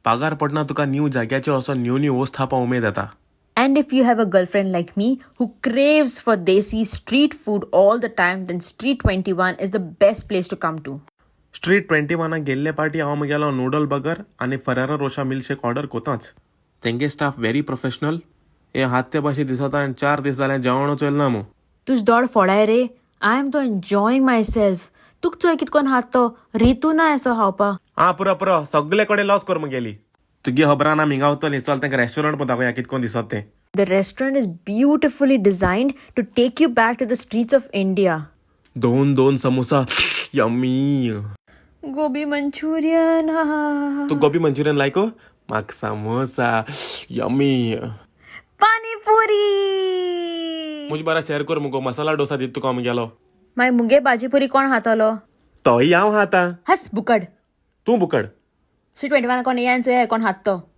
पागार पडना तुका न्यू जाग्याचेर वचोन न्यू न्यू वस्त खावपा उमेद येता. And if you have a girlfriend like me who craves for desi street food all the time, then Street 21 is the best place to come to. Street 21 गेल्ले पाटी हांव म्हगेलो नुडल बर्गर आनी Ferreira रोशा milkshake order कोताच. तेंगे staff very professional. हे हात ते भाशेन दिसता आनी 4 दीस जाले जेवणूच येयलें ना मू. तुज दोड फोडाय रे. I am तो enjoying myself. तुक चोय कितकोन हात तो रितू ना असो खावपा. आं, पुरो पुरो, सगळे कडेन लॉस कर मुगेली. तुगे खबर ना, हिंगा वतली. चल, तांकां रेस्टॉरंट पण दाखोवया कितकोन दिसत तें. The restaurant is beautifully designed to take you back to the streets of India. दोन दोन समोसा, यम्मी. गोबी मंचुरियन. तू गोबी मंचुरियन लायको, म्हाका समोसा यम्मी. पानीपुरी. मुज बारा शेअर कर मुगो, मसाला डोसा दित तुका मुगेलो. मागीर मुगे भाजीपुरी कोण खातलो? तोय हांव खाता. हस बुकड. तूं बुकड. स्ट्रीट 21 कोण येयान चोया कोण हात तो.